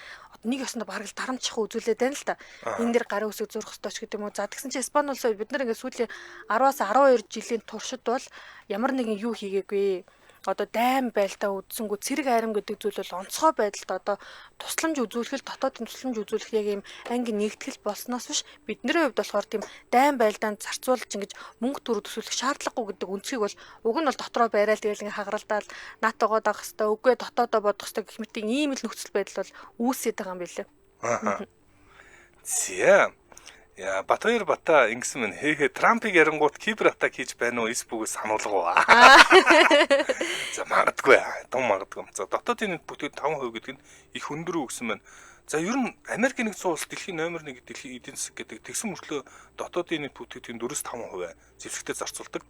нэг ёсондоо бараг л дарамтчих үзүүлээд байна л да. Энэ дэр гарын үсэг зурх ёстой ч гэдэг юм уу. За тэгсэн чинь Испани улсын бид нар ингээд сүүлийн 10-аас 12 жилийн туршид бол ямар нэгэн юу хийгээгүй. Одоо дайм байлдаа үдсэнгүү цэрэг айрам гэдэг зүйл бол онцгой байдалд одоо тусламж үзүүлэх л дотоодын тусламж үзүүлэх яг юм анги нэгтгэл болсноос биш бидний хувьд болохоор тийм дайм байлдаанд зарцуулж ингэж мөнгө төгрөг төсөөлөх шаардлагагүй гэдэг үнцгийг бол уг нь бол дотроо барайл тэгэл ингээ хагаралдаал НАТОгоо дагах хэвээр үгүй дотоодоо бодох хэвээр гэх мэт ийм л нөхцөл байдал бол үүсээд байгаа юм билээ. Аа. За. Яа, Батбаяр Бата ингэсэн мэн хээхээ Трампыг ярангуут кибер атак хийж байна уу? Эс бүгээс сануулга. За магадгүй. Дум магадгүй. За дотоодын нийт бүтээгдэхүүн 5% гэдэг нь их өндөр үү гэсэн мэн. За ер нь Америк нэгдсэн улс дэлхийн номер 1 дэлхийн эдийн засаг гэдэг тэгсэн мөртлөө дотоодын нийт бүтээгдэхүүн 4-5% зэвсэгтээ зарцуулдаг.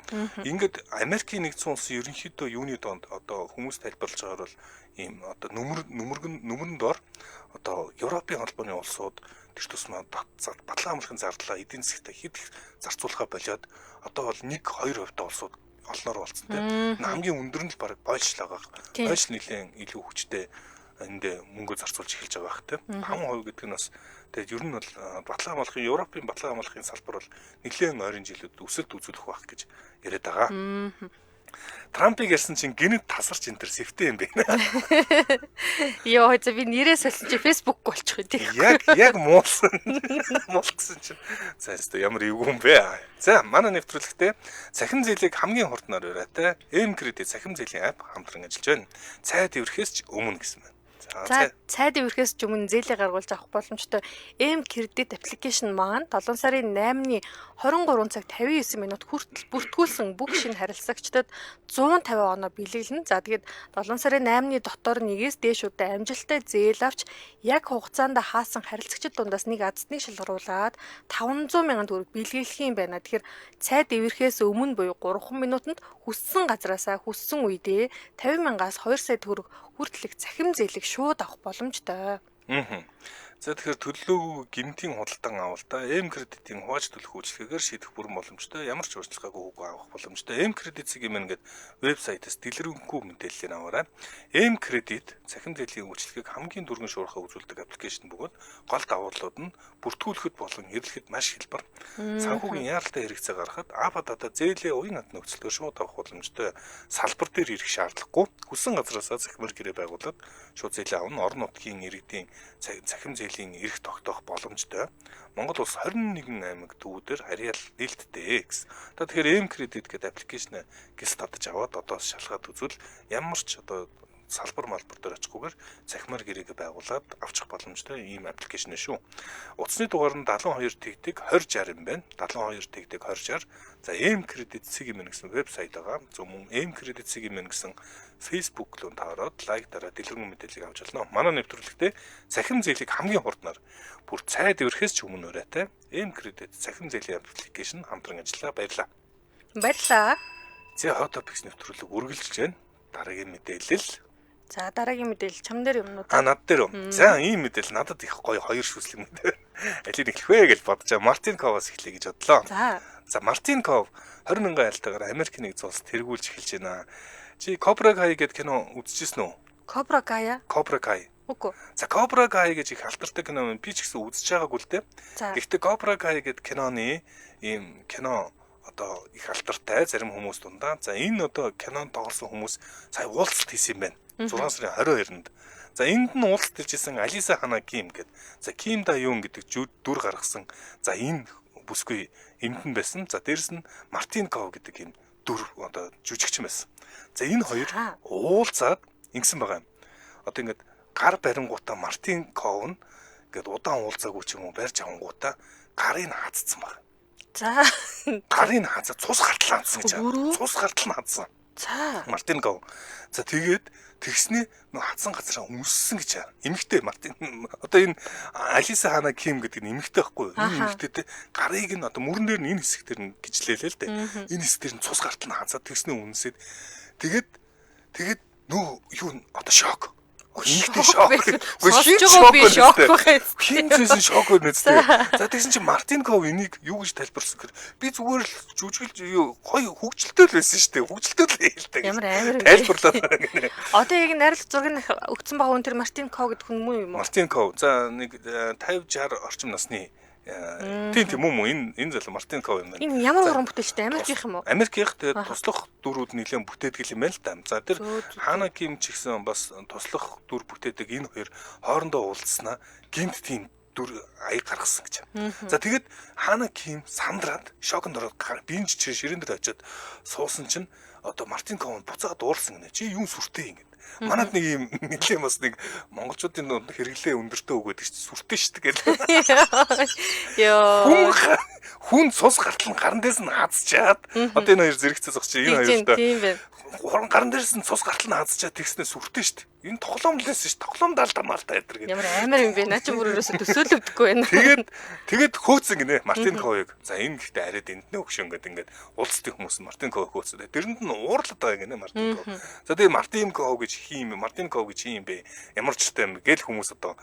Ингээд Америкийн нэгдсэн улсын ерөнхийдөө юуны донд одоо хүмүүс тайлбарлаж байгаагаар бол ийм одоо нүмерэн дор одоо Европын холбооны улсууд тэр тусмаа батлан хамгаалахын зардлаа эдийн засгт хэд их зарцуулахаа болиод одоо бол 1-2% та улсууд олноор болсон тийм. Хамгийн өндөр нь л баг Польш л байгаа. Польш нэлээд илүү хүчтэй энд мөнгө зарцуулж эхэлж байгаа бах тийм. 5% гэдэг нь бас тэгээд ер нь бол батлан хамгаалахын Европын батлан хамгаалахын салбар бол нэлээд ойрын жилүүд өсөлт үзүүлэх байх гэж яриад байгаа. Трампыг ярьсан чинь гинэт тасарч энэ төр сэвтэй юм байна. Йоо, за би нэрээ солисон чи Facebook болчих үү тийм. Яг муулсан. Муулсан чинь. За өстө ямар эвгүй юм бэ? За, манай нэвтрүүлэгтээ цахим зээлийг хамгийн хурднаар уриатай M Credit цахим зээлийн апп хамтран ажиллаж байна. Цай дэврэхээс ч өмнө гэсэн байна. За, цай дэврэхээс ч өмнө зээлээ гаргуулж авах боломжтой M Credit application маань 7 сарын 8-ны 23 цаг 59 минут хүртэл бүртгүүлсэн бүх шинэ харилцагчдад 150 оноо бэлэглэнэ. За тэгээд 7 сарын 8-ны дотор нэгээс дээш удаа амжилттай зээл авч яг хугацаанд хаасан харилцагчид дундаас нэг азтныг шалгаруулад 500 мянган төгрөг бэлэглэх юм байна. Тэгэхээр цай дэврэхээс өмнө буюу 3 минутанд хүссэн газраасаа хүссэн үедээ 50 мянгаас 2 сая төгрөг хүртэлх цахим зээлийг шууд авах боломжтой. За тэгэхээр төлөлөөгүй гэмтийн худалдан авалтаа M кредитийн хувааж төлөх үйлчилгээгээр шийдэх бүрэн боломжтой. Ямар ч урьдчилгаагүй үгүй авах боломжтой. M кредит цэг мн гэдэг вебсайтаас дэлгэрэнгүй мэдээллийг аваарай. M кредит цахим зээлийн үйлчилгээг хамгийн түргэн шуурхай үзүүлдэг аппликейшн бөгөөд гол давуу талууд нь бүртгүүлэхэд болон хэрэглэхэд маш хялбар. Санхүүгийн яаралтай хэрэгцээ гаргахад АБ дата зээлээ уян хат нөхцөлөөр шууд авах боломжтой. Салбар дээр ирэх шаардлагагүй. Хүссэн газраасаа захимар гэрээ байгуулад шууд зээлээ авна. Орон нутгийн иргэдийн цахим зээлийн эрх тогтоох боломжтой. Монгол улс 21 аймаг төвүүдээр харьяал нээлттэй гэсэн. Одоо тэгэхээр M Credit гэдэг аппликейшн гис татаж аваад одоо шалгаад үзвэл ямар ч одоо салбар малбар дээр очихгүйгээр цахимар гэрээгээ байгуулад авчих боломжтой ийм аппликейшн шүү. Утасны дугаар нь 72 тэгдэг 20 60 юм байна. 72 тэгдэг 20 60. За M Credit цэг мн гэсэн вебсайт байгаа. Зөв мөн M Credit цэг мн гэсэн Facebook руу та ороод лайк дараа дэлгэрэнгүй мэдээллийг авч болно. Манай нэвтрүүлэгтээ цахим зээлийг хамгийн хурднаар бүр цай дэврэхээс ч өмнө уриатай M Credit цахим зээлийн аппликейшн хамтран ажиллаа. Баярлалаа. Баярлалаа. За Hot Topics нэвтрүүлэг үргэлжилж байна. Дараагийн мэдээлэл. За дараагийн мэдээлэл чам дээр юмнууд. А над дээр үү? За ийм мэдээлэл надад их гоё хоёр шүслэг мэдээ. Алийг эхлэх вэ гэж бодож байгаа. Мартин Ковоос эхлэе гэж бодлоо. За Мартин Ков 20 мянган айлтайгаар Америк нэгдсэн улс тэргүүлж эхэлж байна. Чи Cobra Kai гэдэг кино үзчихсэн үү? Cobra Kai? Cobra Kai. Үгүй. За Cobra Kai гэж их алдартай кино юм. Би ч гэсэн үзэж байгаагүй л дээ. Гэхдээ Cobra Kai гэдэг киноны ийм кино одоо их алдартай зарим хүмүүс дундаа. За энэ одоо кинонд тоглосон хүмүүс сая уулзалт хийсэн юм байна. 6 сарын 22-нд. За энд нь уулзалт хийжсэн Алиса Хана Ким гэдэг. За Ким Да Юн гэдэг дүр гаргасан. За энэ бүсгүй эмдэн байсан. За дээрэс нь Мартин Ков гэдэг юм дүр одоо жүжигчин байсан. За энэ хоёр уулзаад ингэсэн байгаа юм. Одоо ингээд гар барингуудаа Мартин Ков нь ингээд удаан уулзаагүй ч юм уу барьж авангуудаа гарыг нь хазцсан баг. За гарыг нь хазаад цус гартал хандсан гэж. Цус гартал нь хандсан. За Мартин Ков. За тэгээд тэгснээ нөө хатсан газараа өмссөн гэж. Эмэгтэй Мартин одоо энэ Алиса Хана Ким гэдэг нь эмэгтэй байхгүй юу? Энэ эмэгтэйтэй гарыг нь одоо мөрөн дээр нь энэ хэсэг дээр нь гिजлээлээ л дээ. Энэ хэсэг дээр нь цус гартал нь хазаад тэгснээ үнсээд тэгээд нөө юу одоо шок. Эмэгтэй шок. Үгүй шок би шок байх. Хин зүйсэн шок байна үстэй. За тэгсэн чинь Мартин Ков энийг юу гэж тайлбарласан гэхээр би зүгээр л жүжиглж юу гоё хөгжилтэй л байсан шүү дээ. Хөгжилтэй л хэлдэг. Ямар амар юм. Тайлбарлаад байгаа гинэ. Одоо яг найруулах зургийг өгцөн байгаа хүн тэр Мартин Ков гэдэг хүн мөн юм уу? Мартин Ков. За нэг 50 60 орчим насны тийм тийм мөн энэ залуу Мартин Ков юм байна. Энэ ямар уран бүтээлчтэй Америкийнх юм уу? Америкийнх тэгээд туслах дүрүүд нэлээд бүтээдэг юм байна л да. За тэр Хана Ким ч гэсэн бас туслах дүр бүтээдэг энэ хоёр хоорондоо уулзснаа гинт тийм дүр аяг гаргасан гэж. За тэгээд Хана Ким сандраад шоконд ороод бинж ширээн дээр очиод суусан чинь одоо Мартин Ков буцаад уурлсан гинэ. Чи юун сүртэй ингэ. Манад нэг юм нэлээд бас нэг монголчуудын дунд хэрэглээ өндөртэй үг гэдэг чинь сүртэй шүү дээ гэл. Йоо. Хүн цус гартал нь гаран дээрс нь хазчаад одоо энэ хоёр зэрэгцээ зогсож энэ хоёртой. Тийм байна. Хуран гаран дээрс нь цус гартал нь хазчаад тэгснээ сүртэй шүү дээ. Энэ тоглоом л байсан шүү. Тоглоом даалдамаар та эдэр гэх. Ямар амар юм бэ? Наа чи бүр ерөөсө төсөөлөгдөхгүй байна. Тэгээд хөөцсөн гинэ Мартин Ковыг. За энэ гэхдээ арай дэнднэ өгшөн гэдэг ингээд уулздаг хүмүүс Мартин Ков хөөцсөн. Тэрэнд нь уурлаад байгаа гинэ Мартин Ков. За тэгээд Мартин Ков гэж хин юм бэ? Мартин Ков гэж хин юм бэ? Ямар ч чтой юм гэл хүмүүс одоо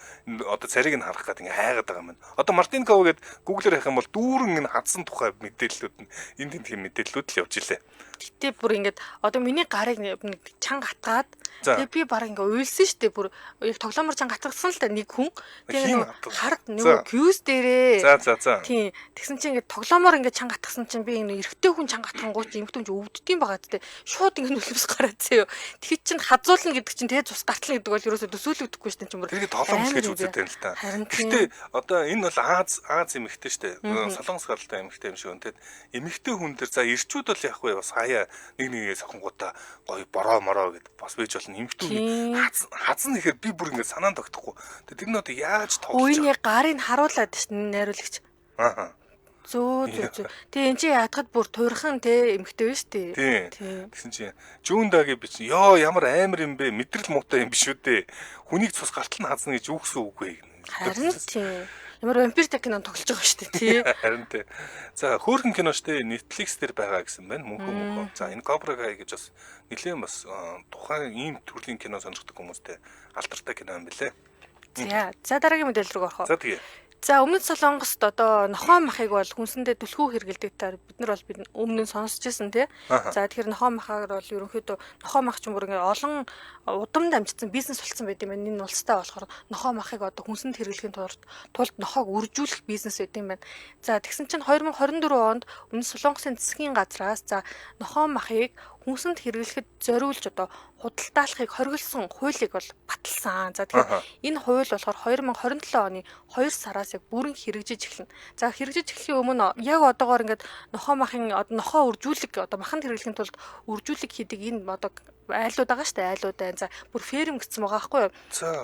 царийг нь харах гээд ингээ хайгаад байгаа юм. Одоо Мартин Ков гэд Google-ээр хайх юм бол дүүрэн энэ хадсан тухай мэдээллүүд нь энд тэнд тийм мэдээллүүд л явж илээ. Гэтэ бүр ингээд одоо миний гарыг нэг чанга атгаад тэгээ би баг ингээ уйлсан шүү дээ. Бүр яг тоглоомор чанга атгасан л та нэг хүн. Тэгээ нөгөө хард нөгөө кьюз дээрээ. За. Тийм. Тэгсэн чинь ингээд тоглоомор ингээд чанга атгасан чинь би нэг эрэгтэй хүн чанга атгангуй чи эмэгтэй хүн чи өвддөг юм байгаа гэдэг. Шууд ингээ нүлмс гараад заяо. Тэгэхэд чинь хазуулна гэдэг чинь тэгээ цус гартлаа гэдэг бол ерөөсөө төсөөлөгдөхгүй шүү дээ чинь бүр. Тэр тоглоом л гэж үзээд байна л та. Гэхдээ одоо энэ бол Аз эмэгтэй шүү дээ. Солонгос гаралтай эмэгтэй юм шиг байна. Тэгэд эмэгтэй хүн дээр за ирчүүд бол яг вэ бас хаяа нэг нэгээ сохингуудаа гоё бороо мороо гэд бас байж болно. Эмэгтэй хазна гэхээр би бүр ингэ санаанд тогтохгүй. Тэр нь одоо яаж тоглож байгаа? Үгүй гарыг харуулад шин найруулагч. Аа. Зөө. Тэгээ эн чинь ятгад бүр туйрхан те эмэгтэй биш үү? Тийм. Тэгсэн чинь Жүүндагийн бичсэн. Йоо ямар амар юм бэ? Мэдрэл муутай юм биш үү дээ. Хүнийг цус гартал нь хазна гэж юу гэсэн үг вэ? Харин тийм. Ямар вампир та кино тоглож байгаа шүү дээ тий. Харин тий. За хөөрхөн кино шүү дээ Netflix дээр байгаа гэсэн байна. Мөнхөө. За энэ Cobra Kai гэж бас нэлээд бас тухайн ийм төрлийн кино сонирхдаг хүмүүстэй алдартай кино юм билээ. За дараагийн мэдээлэл рүү орох уу? За тэгээ. За өмнөд Солонгост одоо нохоо махыг бол хүнсэндээ түлхүү хэрэглэдэг таар бид нар бол бид өмнө нь сонсч ирсэн тий. За тэгэхээр нохоо махаар бол ерөнхийдөө нохоо мах ч бүр ингээ олон удам дамжсан бизнес болсон байт юм байна. Энэ улстай болохоор нохоо махыг одоо хүнсэнд хэрэглэхийн тулд нохоог үржүүлэх бизнес байт юм байна. За тэгсэн чинь 2024 онд өмнөд Солонгосын засгийн газраас за нохоо махыг хүнсэнд хэрэглэхэд зориулж одоо худалдаалахыг хориглосон хуулийг бол баталсан. За тэгэхээр энэ хууль болохоор 2027 оны 2 сараас яг бүрэн хэрэгжиж эхэлнэ. За хэрэгжиж эхлэхийн өмнө яг одоогоор ингээд нохоо махын одоо нохоо үржүүлэг одоо маханд хэрэглэхийн тулд үржүүлэг хийдэг энэ одоо айлууд байгаа шүү дээ. Айлууд байна. За бүр ферм гэсэн байгаа байхгүй юу?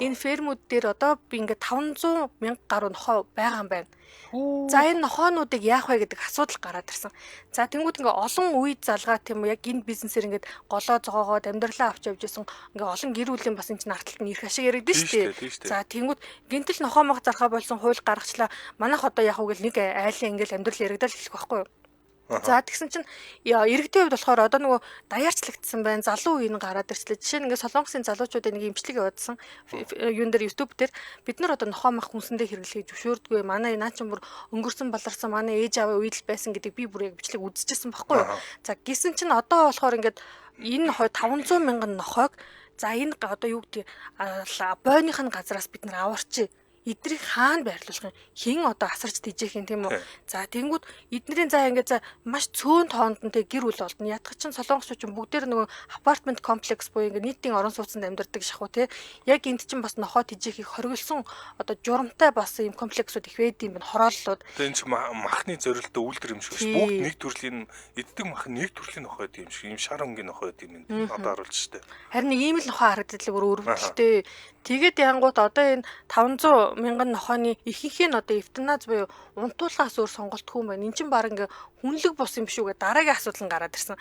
Энэ фермүүд дээр одоо би ингээд 500 мянга гаруй нохоо байгаа юм байна. За энэ нохоонуудыг яах вэ гэдэг асуудал гараад ирсэн. За тэнгууд ингээ олон үе залгаа тийм үү яг энэ бизнесээр ингээд голоо зогоогоод амьдралаа авч явж исэн ингээ олон гэр бүлийн бас энэ чинь арталт нь эрх ашиг яригдэн шүү дээ. За тэнгууд гинтэл нохоо мах зархаа болсон хууль гаргачлаа. Манайх одоо яах вэ гэл нэг айлын ингээл амьдрал яригдал хэлэх байхгүй юу? За тэгсэн чинь иргэдийн хувьд болохоор одоо нөгөө даяарчлагдсан байна. Залуу үе нь гараад ирчлээ. Жишээ нь ингээд Солонгосын залуучуудын нэг имжлэг явуулсан. Юун дээр YouTube дээр бид нар одоо нохоо мах хүнсэндээ хэрэглэхийг зөвшөөрдгөө. Манай наа чинь бүр өнгөрсөн баларсан манай ээж аавын үед л байсан гэдэг би бүр яг бичлэг үзчихсэн байхгүй юу? За гисэн чинь одоо болохоор ингээд энэ 500 мянган нохоог за энэ одоо юу гэдэг бойных нь газраас бид нар аварчээ. Эдрийг хаана байрлуулах юм? Хэн одоо асарч тэжээх юм тийм үү? За тэнгууд эднэрийн за ингээд за маш цөөн тоонд нь тэг гэр бүл олдно. Ятгах чинь солонгосчууд чинь бүгдээр нөгөө апартмент комплекс буюу ингээд нийтийн орон сууцнд амьдардаг шахуу те. Яг энд чинь бас нохоо тэжээхийг хориглосон одоо журамтай бас ийм комплексууд их байд юм байна. Хорооллууд. Тэгээ энэ чинь махны зорилттой үйлдвэр юм шиг биш. Бүгд нэг төрлийн эддэг мах нэг төрлийн нохоо гэдэг юм шиг ийм шар өнгийн нохоо гэдэг юм одоо харуулж штэ. Харин нэг ийм л нохоо харагдлаа бүр өрөвдөлтэй. Тэгээд янгууд одоо энэ 500 мянган нохооны ихэнх нь одоо эвтаназ буюу унтуулгаас өөр сонголтгүй юм байна. Энд чинь баг ингээ хүнлэг бус юм биш үү гэдэг дараагийн асуудал нь гараад ирсэн.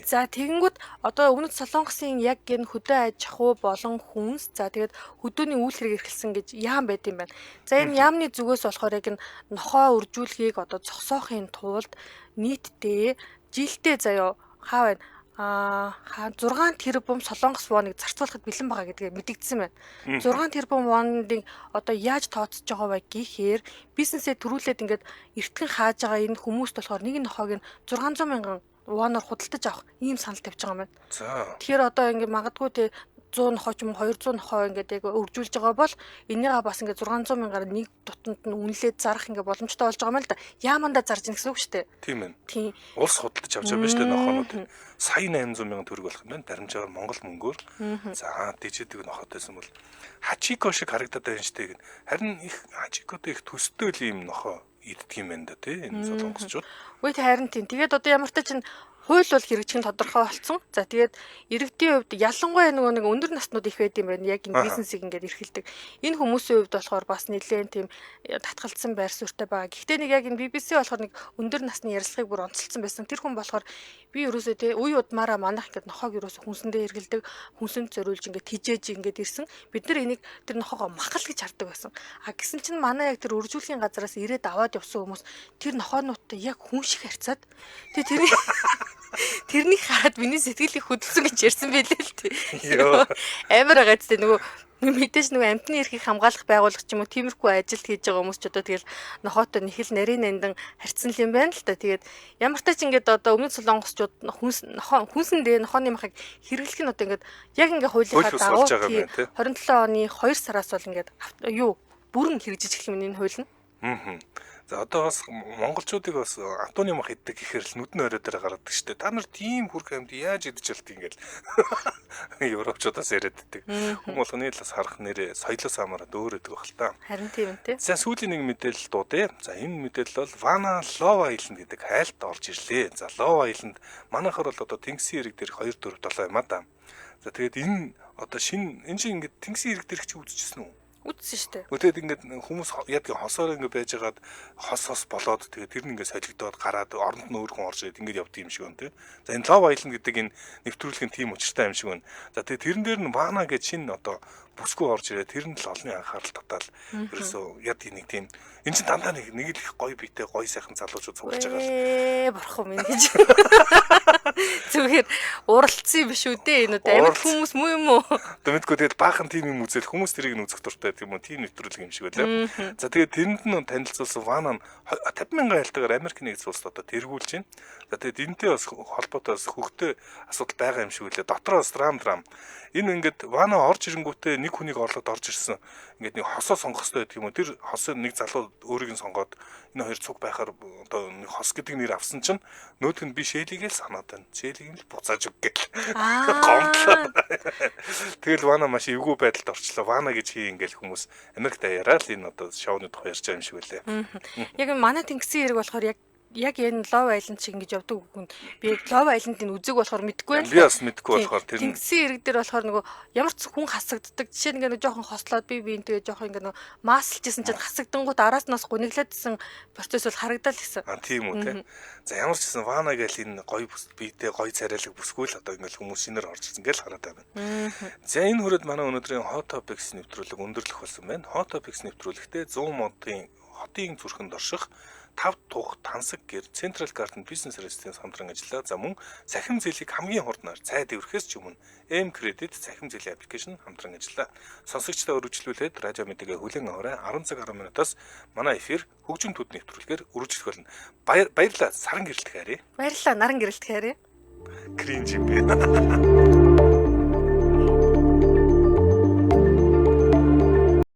За тэгэнгүүт одоо өмнөд Солонгосын яг энэ хөдөө аж ахуй болон хүнс за тэгээд хөдөөний үйл хэрэг эрхэлсэн гэж яам байд юм байна. За энэ яамны зүгээс болохоор яг энэ нохоо үржүүлгийг одоо зогсоохын тулд нийтдээ жилдээ заяо хаа байна 6 тэрбум солонгос воныг зарцуулахад бэлэн байгаа гэдгээ мэдэгдсэн байна. 6 тэрбум воныг одоо яаж тооцож байгаа вэ гэхээр бизнесээ төрүүлээд ингээд эртгэн хааж байгаа энэ хүмүүст болохоор нэг нохойг нь 600 мянган воноор худалдаж авах ийм санал тавьж байгаа юм байна. Тэгэхээр одоо ингээд магадгүй те 100 нохой ч юм уу 200 нохой ингээд яг өржүүлж байгаа бол энийгээ бас ингээд 600 мянгаар нэг дутанд нь үнэлээд зарах ингээд боломжтой болж байгаа юм л да. Яамандаа зарж ийн гэсэн үг шүү дээ. Тийм ээ. Тийм. Улс худалдаж авч байгаа юм шүү дээ нохоонууд. Сая 800 мянган төгрөг болох юм байна. Баримжаагаар Монгол мөнгөөр. За дижидэг нохотойсон бол Хачико шиг харагдаад байна шүү дээ. Харин их Хачикотой их төстэй л юм нохоо иддэг юм байна да тий энэ солонгосчууд. Үгүй харин тийм. Тэгээд одоо ямар ч чинь хууль бол хэрэгжих нь тодорхой болсон. За тэгээд иргэдийн хувьд ялангуяа нөгөө нэг өндөр наснууд их байд юм байна. Яг энэ бизнесийг ингээд эрхэлдэг. Энэ хүмүүсийн хувьд болохоор бас нэлээд тийм татгалцсан байр суурьтай байгаа. Гэхдээ нэг яг энэ BBC болохоор нэг өндөр насны ярилцлагыг бүр онцолцсон байсан. Тэр хүн болохоор би ерөөсөө те үе удмаараа манайх ингээд нохоог ерөөсөө хүнсэндээ эргэлдэг, хүнсэнд зориулж ингээд тижээж ингээд ирсэн. Бид нар энийг тэр нохоогоо махал гэж хардаг байсан. А гэсэн чинь манай яг тэр өржүүлгийн газараас ирээд аваад явсан хүмүүс тэр нохоонуудтай яг хүн шиг харьцаад тэгээ тэрний тэрнийг хараад миний сэтгэлийг хөдөлсөн гэж ярьсан байлээ л тий. Амар байгаа зү нөгөө мэдээж нөгөө амьтны эрхийг хамгаалах байгууллага ч юм уу тиймэрхүү ажил хийж байгаа хүмүүс ч одоо тэгэл нохоотой нэг л нарийн нандан харьцсан юм байна л та. Тэгээд ямар ч тач ингээд одоо өмнөд солонгосчууд хүнс нохоо хүнсэндээ нохооны махыг хэрэглэх нь одоо ингээд яг ингээд хуулийнхаа дагуу 27 оны 2 сараас бол ингээд юу бүрэн хэрэгжиж эхлэх юм энэ хууль нь. За одоо бас монголчуудыг бас Антони мах иддэг гэхээр л нүдэн орой дээр гаргадаг штэ. Та нар тийм хүрх амьд яаж идэж болт ингээл европчуудаас яриад иддэг. Хүмүүс болгоны л бас харах нэрээ соёлоос хамаарат өөр өгдөг баг л та. Харин тийм үү. За сүүлийн нэг мэдээлэл дуудъя. За энэ мэдээлэл бол Вана Love Island гэдэг хайлт орж ирлээ. За Love Island манайхаар бол одоо Тэнгисийн эрэг дээрх 2 4 7 юм а да. За тэгээд энэ одоо шинэ энэ чинь ингээд Тэнгисийн эрэг дээрх чи үзчихсэн үү? Үзсэн шүү дээ. Тэгээд ингээд хүмүүс ядгийн хосоор ингээд байжгаад хос болоод тэгээд тэр нь ингээд солигдоод гараад оронд нь өөр хүн орж ирээд ингээд явдаг юм шиг байна тий. За энэ Love Island гэдэг энэ нэвтрүүлгийн тийм учиртай юм шиг байна. За тэгээд тэрэн дээр нь Вана гэж шинэ одоо бүсгүй орж ирээд тэр нь л олонний анхаарал татаал ерөөсөө ядгийн нэг тийм энэ чинь дандаа нэг л их гоё биетэй гоё сайхан залуучууд цуглаж байгаа л. Бурхан минь гэж. Зүгээр уралцсан юм биш үү дээ энэ одоо амьд хүмүүс муу юм уу? Одоо мэдгүй тэгээд баахан тийм юм үзэл хүмүүс тэрийг нь үзэх дуртай тийм үү тийм нэвтрүүлэг юм шиг байлаа. За тэгээд тэрэнд нь танилцуулсан Вана нь 50 мянган айлтгаар Америк нэгдсэн улсад одоо тэргүүлж байна. За тэгээд энэтэй бас холбоотой бас хөгтэй асуудал байгаа юм шиг үлээ. Дотроос драм. Энэ ингээд Вана орж ирэнгүүтээ нэг хүнийг орлоод орж ирсэн. Ингээд нэг хосоо сонгох хэрэгтэй байдаг юм уу? Тэр хосоо нэг залуу өөрийг нь сонгоод энэ хоёр цуг байхаар одоо нэг хос гэдэг нэр авсан чинь нөтг нь би Шэлийг л санаад байна. Шэлийг нь л буцааж өг гэл. Гомдлоо. Тэгэл Вана маш эвгүй байдалд орчлоо. Вана гэж хий ингээл хүмүүс Америкт даяараа л энэ одоо шоуны тухай ярьж байгаа юм шиг үлээ. Яг манай Тэнгисийн эрэг болохоор яг энэ Love Island шиг ингэж явдаг хүн. Би яг Love Island-ийн үзэг болохоор мэдэхгүй байна. Би бас мэдэхгүй болохоор тэр Тэнгисийн эрэг дээр болохоор нөгөө ямар ч хүн хасагддаг. Жишээ нь ингээ жоохон хослоод би биентэйгээ жоохон ингээ нөгөө маслжсэн чинь хасагдангууд араас нь бас гуниглаадсэн процесс бол харагдал гэсэн. А тийм үү те. За ямар ч гэсэн Вана гэл энэ гоё биетэй гоё царайлаг бүсгүй л одоо ингээл хүмүүс шинээр орж ирсэн гэл хараад байна. За энэ хүрээд манай өнөөдрийн Hot Topics нэвтрүүлэг өндөрлөх болсон байна. Hot Topics нэвтрүүлэгтээ 100 модын хотын зүрхэнд орших 5 тух тансаг гэр Central Garden Business Residence хамтран ажиллаа. За мөн цахим зээлийг хамгийн хурднаар цай дэврэхээс ч өмнө M Credit цахим зээлийн аппликейшн хамтран ажиллаа. Сонсогчдоо өргөжлүүлээд радио мэдэгээ хүлээн аваарай. 10 цаг 10 минутаас манай эфир хөгжим төд нэвтрүүлгээр үргэлжлэх болно. Баярлалаа. Саран гэрэлтэх хайрээ. Баярлалаа. Наран гэрэлтэх хайрээ. Кринж юм бэ.